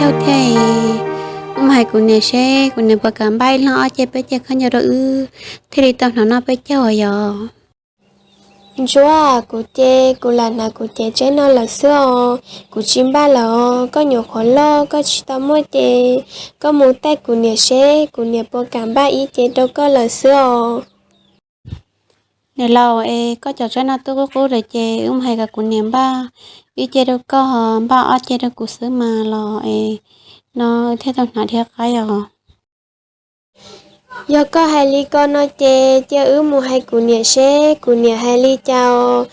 caug thiab. Wb mus hais kuv niam seb kuv niam puas kam npaj ib leeg ob ce peb ce khaub ncaws rau wb thiaj li tau hnov noj peb caug yom. Ntsuab, kuv ces kuv lam hnav kuv cev tsheb no lawm xwb os, kuv tsis npaj lawm os. Koj nyuam qhuav loj koj tsis tau muaj ces koj mus taij kuv niam seb kuv niam puas kam npaj ib ce rau koj lawm xwb os. Niam laus, es koj cov tsheb no twb qub qub lawm ces wb mus hais kom kuv niam npaj ib ce rau koj, npaj ob ce rau kuv xwb mas los es no thiaj tau hnav dhia qaib os. Yog koj hais li ko no ces cia wb mus hais kuv niam seb kuv niam hais li cas os.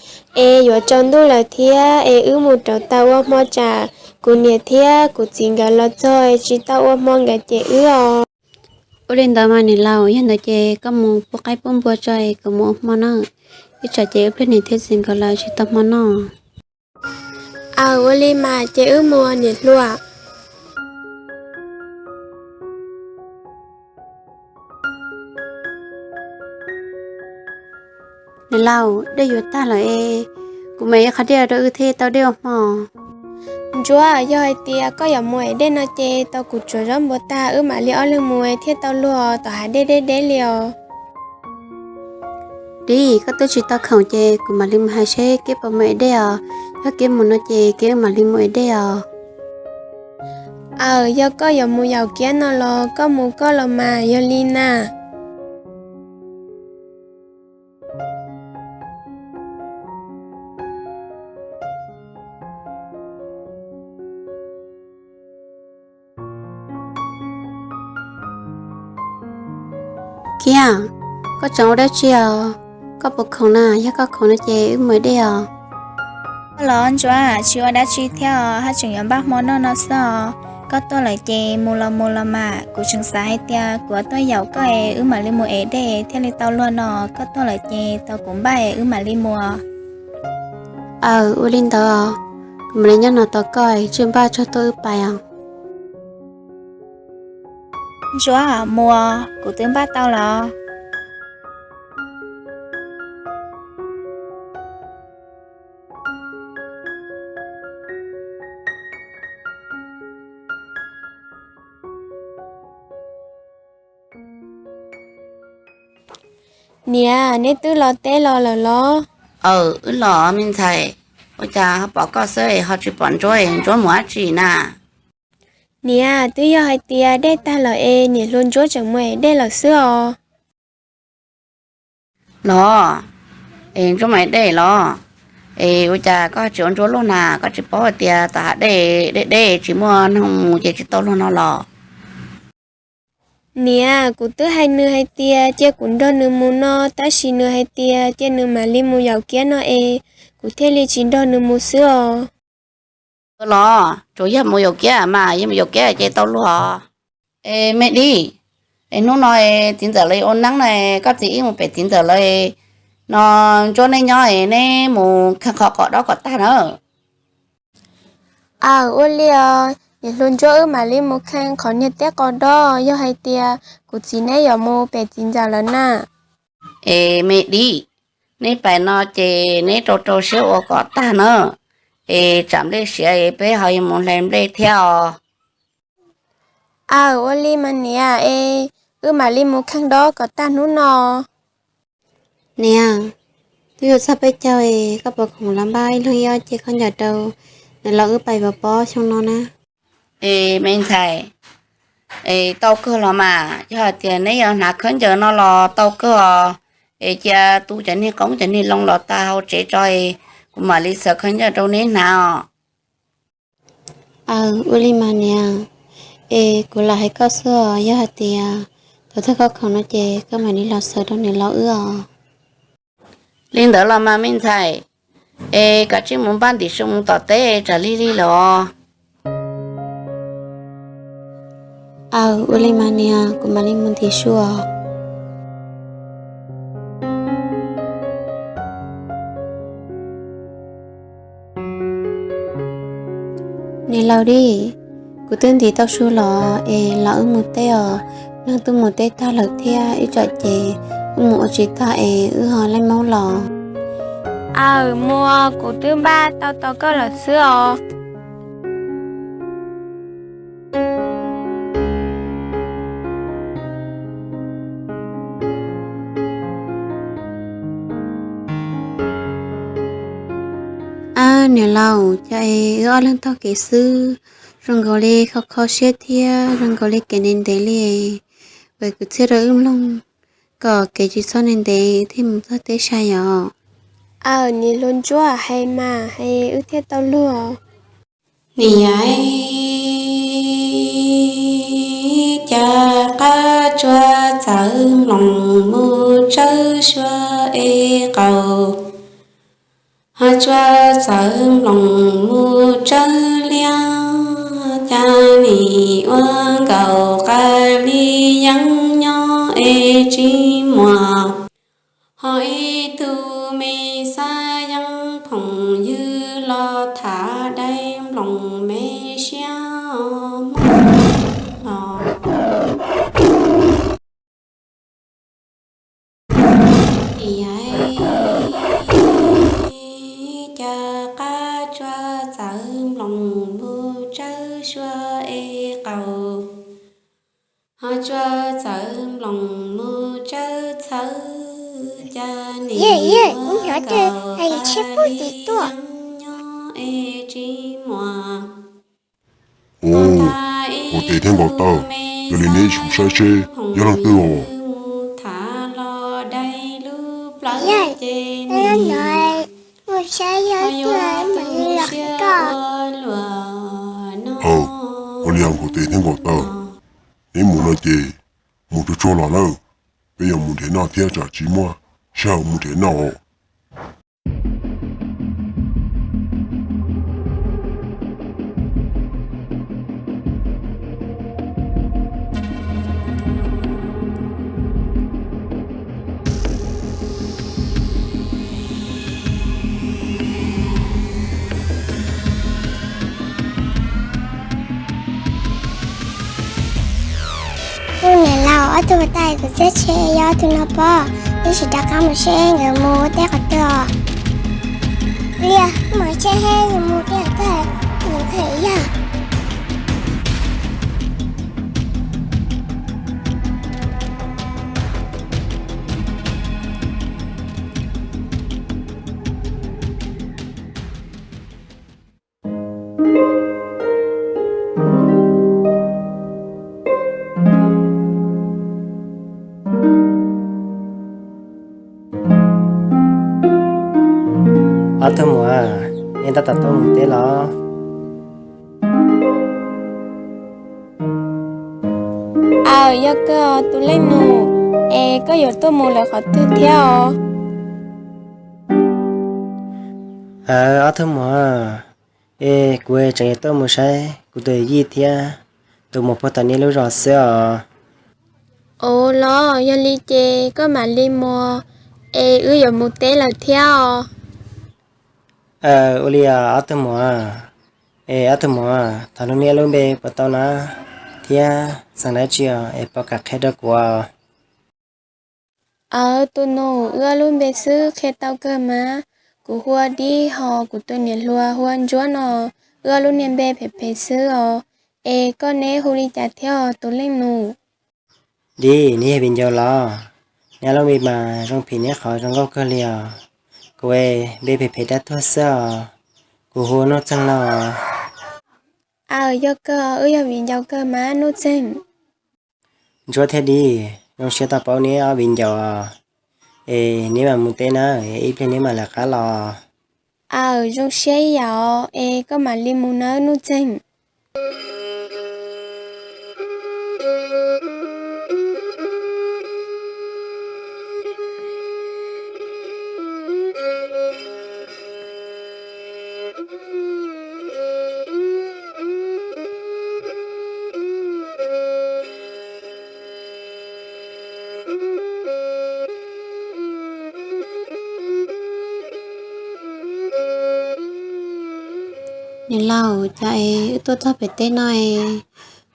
Es yuav tsaus ntuj lawm thiab es wb mus rauv taws ua hmo tsam kuv niam thiab kuv txiv nkawd los txog es tsis tau ua hmo nkawd cem wb os. Ua li ntawd mas niam laus, yog ntawd ces koj mus pub qaib pub npua tso es kuv mus ua hmo na. Ib tsam ces wb pliag niam thiab txiv nkawd lawm tsis tau hmo noj. Aws, ua li mas ces wb mus niam hluas. Niam laus, dej yuav tag lawm es kuv mam ib qho dej rau wb thiaj tau dej ua hmo. Ntsuab, yog hais tias koj yuav mus ev dej no ces tau kuv tsuav zaub npua tag wb mam li ob leeg mus thiaj tau luag tom hav dej deb deb li os. Dib, koj twb tsis tau khoom ces kuv mam li mus hais seb Kiab puas mus ev dej os. Yog Kiab mus no ces Kiab wb mam li mus ev dej os. Aws, yog koj yuav mus yaum Kiab no los koj mus koj los mas, yog li na. Kiab, koj tseem ua dab tsi os? Koj puas khoom na? Yog koj khoom no ces wb mus ev dej os. Koj los Ntsuab, tsis ua dab tsi thiab os, haj tseem yuav npaj hmo noj no xwb os. Koj tuaj lawm ces mus los mus los mas, kuv tseem xav hais tias kuv tuaj yaum koj es wb mam li mus ev dej thiaj li tau luag no, koj tuaj lawm ces tau kuv npaj es wb mam li mus. Aws, ua li ntawd, kuv mam li nyob no tos koj, tsij npaj tsog tuaj wb pais os. Ntsuab, mus, kuv twb npaj tau lawm. Niam, neb twb los teb los lawm los? Aws, wb los me ntxhais. Ua cas ho pom koj xwb ho tsis pom Ntsuab, Ntsuab mus dab tsi na? Niam, twb yog hais tias dej tag lawm es niam hluas Ntsuab tseem mus ev dej lawm xwb os. Los, es Ntsuab mus ev dej los? Es ua cas koj tsis ua Ntsuab luag na? Koj tsis paub hais tias tom hav dej deb deb tsis muaj neeg mus ces tsis tau luag no los? Niam, kuv twb hais nws hais tias cia kuv nrog nws mus no, tab sis nws hais tias cia nws mam li mus yaum Kiab no es kuv thiaj li tsis nrog nws mus xwb os. Los, tsuas yog mus yaum Kiab mas, yog mus yaum Kiab ces tau luag. Es me Dib, es hnub no es txiv ntxawm lawv ua neeb no, koj txiv wb mus pem txiv ntxawm lawv no, Ntsuab neb nyob es neb mus kheej qhov kom dob kom tag na. Aws, ua li os, niam hluas Ntsuab wb mam li mus kheej qhov niag teb qos dob, yog hais tias kuv txiv neb yuav mus pem txiv ntxawm lawv na. Es me Dib, neb pais no ces neb rau rau siab ua kom tag na, es tsam nplej siav es peb ho yuav mus hlais nplej thiab os. Aws, ua li mas niam, es wb mam li mus kheej dob kom tag hnub no. Niam, twb yuav txog peb caug es koj puas khoom los npaj ib leeg ib ob ce khaub ncaws rau niam laus wb pais pov pob xyoo no na? Es me ntxhais, es tau kawg los mas, yog hais tias neb yuav hnav khaub ncaws no los tau kawg os. Es cia tu cov niag qoob cov niag loo los tag hauv tsev tso, kuv mam li xaws khaub ncaws rau neb hnav os. Aws, ua li mas niam, es kuv lam hais koj xwb os, yog hais tias thaum twg koj khoom no ces koj mam li los xaws rau niam laus wb os. Li ntawd los mas me ntxhais, es kav tsij mus npaj ntim su mus tom teb tsam lig lig lawm os. Aws, ua li mas niam, kuv mam li mus ntim su os. Niam laus Dib, kuv twb ntim tau su los es los wb mus teb os. Neeg twb mus teb tag lawm thiab, ib tsam ces wb mus ua tsis tag es wb ho leej moob los. Aws, mus, kuv twb npaj tau tos koj lawm xwb os. Niam laus, cas es wb ob leeg taug kev xwb, zoo nkaus li kho kho siab thiab zoo nkaus li kev ntev ntev li. Ua kwv txhiaj rau wb mloog, kom kev tsis txhob ntev ntev thiaj mus txog teb sai os. Aws, niam hluas Ntsuab, hais mas hais wb thiaj tau luag. Niam, cas qab tsuas txawv nploos mus tsawb suab es qaus, ho tsuas txawv nploos mus tsawb liab, cas nim ua nkaus qas li yeeb nyob es tsis muaj. Ho ib tug me xab yeeb phoom ywg los tham dai nploos me siab hmo los. Niam, cas qab tsuas txawv nploos mus tsawb suab es qaus, ho tsuas txawv nploos mus tsawb txhawv, cas nim ua nkaus qas li yeeb nyob es tsis muaj. Ua, ua tes thiab nkaus taw, yog li neb sim saib seb yog leej twg os. Tham los dai lub plawv ces nim, ho yuav tu siab ua luaj no. Aws, ua li nkaus tes thiab nkaus taw, neb mus no ces mus tsuag tsuag los nawb, peb yuav mus nrhiav noj thiab tsam tsis muaj sij hawm mus nrhiav noj. Ub, niam laus, ob tug huab tais kuv txiaj tsheb yog ob tug no pob, tab sis rov qab mus seb nkawd mus ua teb qhov twg os. Liaj, mus seb seb nkawd mus teb qhov twg, nkawd khaws yog. Ob tug muam, nej tab tom tuaj mus teb los? Aws, yog kawg os tus leej nus, es koj yuav tuaj mus lawm qhov twg thiab os? Aws, ob tug muam, es kuv tseem yuav tuaj mus saib kuv tus yij thiab tus muam puag tom nej lub zos xwb os. Ua los yog li ces koj mam li mus, es wb yuav mus teb lawm thiab os. Aws, ua li os ob tug muam. Es ob tug muam, thov nug nej lub npe puas tau na, thiab xeem dab tsi os es puas kam qhia rau kuv os? Aws, tus nus, wb ob lub npe xwb qhia tau kawg mas. Kuv hu ua Dib, ho kuv tus niam hluas hu ua Ntsuab no. Wb ob lub niag npe phem phem xwb os. Es koj neb hu li cas thiab os tus leej nus? Dib, neb yog viv ncaus los? Neb ob lub npe mas zoo phim neb qhov zoo nkauj kawg li os. Kuv npe phem phem dab tuag xwb os. Kuv hu Nuj Txeeg no. Aws, yog kawg, wb yog viv ncaus kawg mas Nuj Txeeg. Ntsuab thiab Dib, zoo siab tau paub neb ob viv ncaus, es neb mam mus teb na, ib pliag neb mam lawv qab los. Aws, zoo siab ib yam os, es koj mam li mus nawb Nuj Txeeg. Niam laus, cas es wb tuaj txog pem teb no es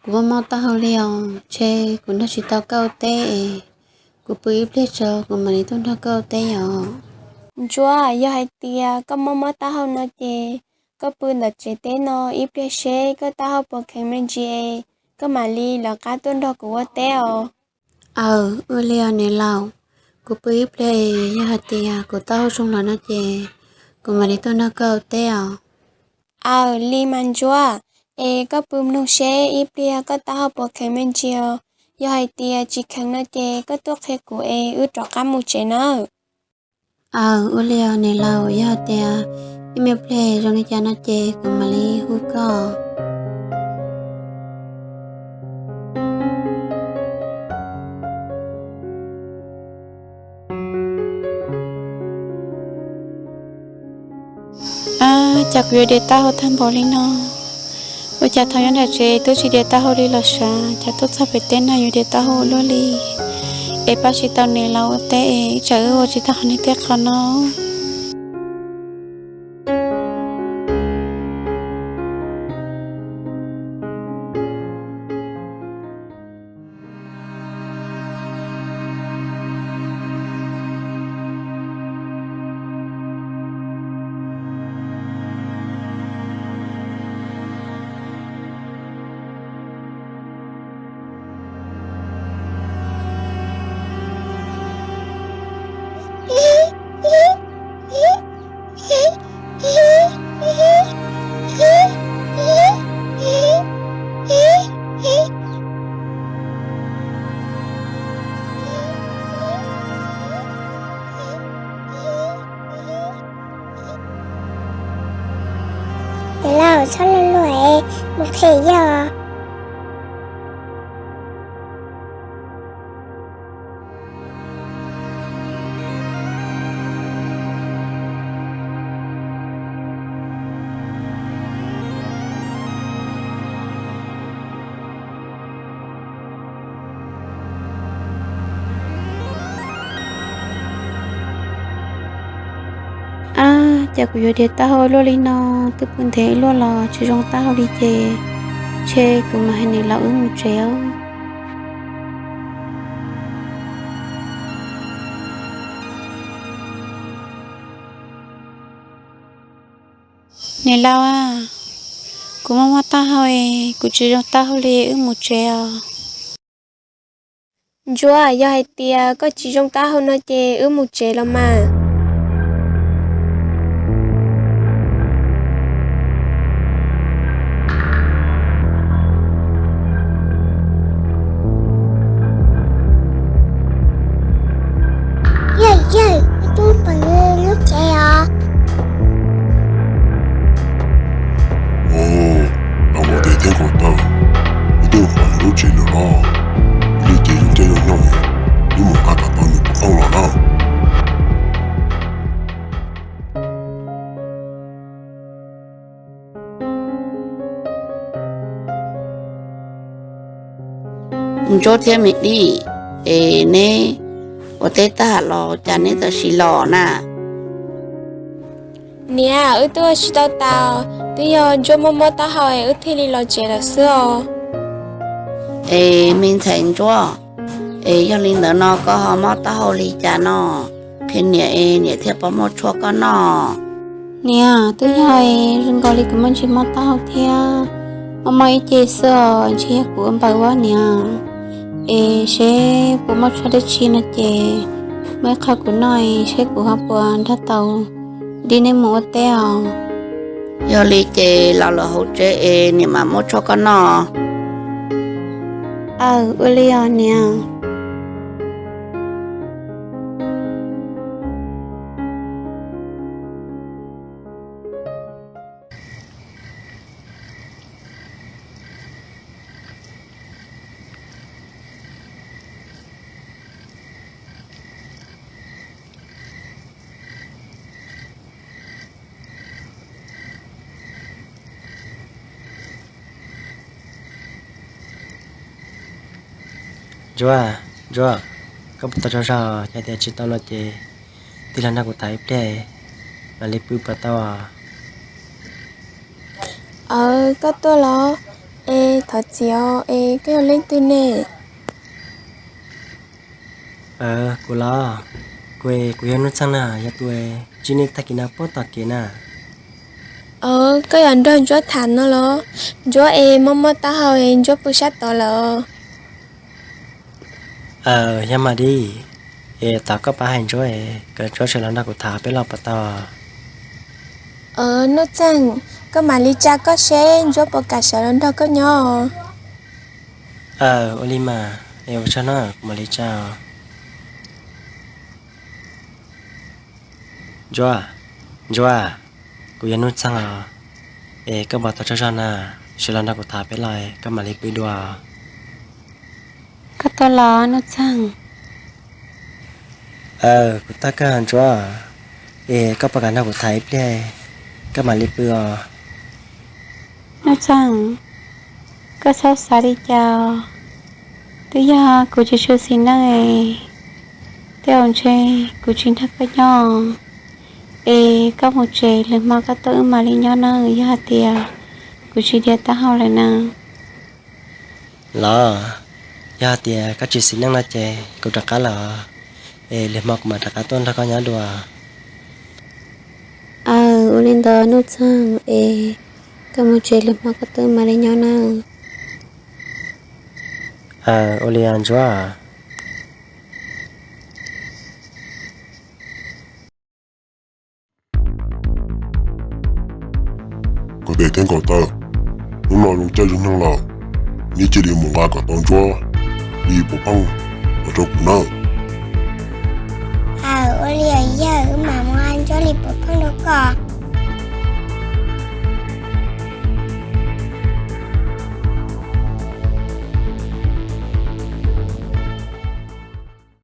kuv mob mob taub hau li os, ntshe kuv nrog tsis tau koj ua teb es kuv pw ib pliag tso kuv mam li tuaj nrog koj ua teb os. Ntsuab, yog hais tias koj mob mob taub hau no ces koj pw ntawm tsev teb no ib pliag seb koj taub hau puas kheev me ntsis es koj mam li lawv qab tuaj nrog kuv ua teb os. Aws, ua li os niam laus, kuv pw ib pliag es yog hais tias kuv taub hau zoo lawm no ces kuv mam li tuaj nrog koj ua teb os. Aws, li mas Ntsuab, es koj pw mloog seb ib pliag koj taub hau puas kheev me ntsis. Yog hais tias tsis kheev no ces koj tuaj qhia kuv es wb rov qab mus tsev nawb. Aws, ua li os niam laus, yog hais tias ib me pliag zoo li cas no ces kuv mam li hu koj. Ab, cas kuv yuav diav taub hau tag npaum li no? Ua cas thaum nyob nram tsev twb tsis diav taub hau li los sav, cas tuaj txog pem teb no yuav diav taub hau ua luaj li? Es pab tsis tau niam laus ua teb es tsam wb ua tsis tau qhov niag teb qhov no. Niam laus, txhob luag luag es mus qhia yog. Ab, cas kuv yuav diav taub hau luaj li no, twb pw ntev luaj los tsis zoo taub hau li ces, ntshe kuv mam hais niam laus wb mus tsev os. Niam laus, kuv mob mob taub hau es kuv tsis zoo taub hau li, wb mus tsev os. Ntsuab, yog hais tias koj tsis zoo taub hau no ces wb mus tsev los mas. Yawg, yawg, wb twb pom lub tsev os. Os, no ua tes thiab nkaus tawm, wb twb pom nws lub tsev ntawm no. Ib lub tsev zoo caij zoo nyoog, wb mus nqa kom tau nws pov qauj los na. Ntsuab thiab Mim Dij, es neb ua teb tag los cas neb tam sim los na? Niam, wb twb ua tsis tau tas, twb yog Ntsuab mob mob taub hau es wb thiaj li los tsev lawm xwb os. Es me ntxhais Ntsuab, es yog li ntawd no koj ho mob taub hau li cas no? Qhia niam es niam thiaj pab muab tshuaj koj noj. Niam, twb yog es zoo nkaus li kuv muaj ntsis mob taub hau thiab, mob mob ib ce xwb os, ntshe yog kuv ua npaws ua niam. Es seb puas muaj tshuaj dab tsi no ces muab ib qho kuv noj es seb kuv ho puas nrog tau nrog neb mus ua teb os. Yog li ces los lawm hauv tsev es niam mam muab tshuaj koj noj. Aws, ua li os niam. Ntsuab, Ntsuab, koj puas tau tsaug zog? Yog tias tsis tau no ces tig los nrog kuv tham ib pliag, mam li pw puas tau? Aws, koj tuaj los? Es thov txim os, es koj yog leej twg ne? Kuv los, kuv, kuv yog Nuj Txeeg na, yog tus tsis nej tag kis no puag tom kev na. Aws, koj yuav nrog Ntsuab tham no los? Ntsuab es mob mob taub hau es Ntsuab pw sab tod lawm. Aws, yog mas Dij, es thov koj pab hais Ntsuab es kom Ntsuab sawv los nrog kuv tham peb los puas tau? Nuj Txeeg, koj mam li tsa koj seb Ntsuab puas kam sawv los nrog koj nyob. Aw, ua li mas, es ua tsaug na, kuv mam li tsa. Ntsuab, Ntsuab, kuv yog Nuj Txeeg os, es koj puas tau tsaug zog na, sawv los nrog kuv tham peb los koj mam li pw dua. Koj tuaj los Nuj Txeeg? Aw, kuv tuaj kawg Ntsuab, es koj puas kam nrog kuv tham ib pliag, koj mam li pw os. Nuj Txeeg, koj txhob xav li cas, twb yog kuv tsis tshua xis neej, tej zaum ntshe kuv tsis nrog koj nyob, es koj mus tsev, lwm hmo koj tuaj wb mam li nyob na, yog hais tias kuv tsis diav taub hau lawm na. Los, yog hais tias koj tsis xis neej no ces kuv rov qab lawm, es lwm hmo kuv mam rov qab tuaj nrog koj nyob dua. Aw, ua li ntawd Nuj Txeeg, es koj mus tsev, lwm hmo koj tuaj wb mam li nyob na. Aw, ua li Ntsuab. Kom tes thiab kom taw, hnub no zoo caij zoo nyoog lawm, neb cia li mus nqa kom tau Ntsuab li puav pheej los rau kuv nawb. Aw, ua li yawg, wb mam mus nqa Ntsuab li puav pheej rau koj.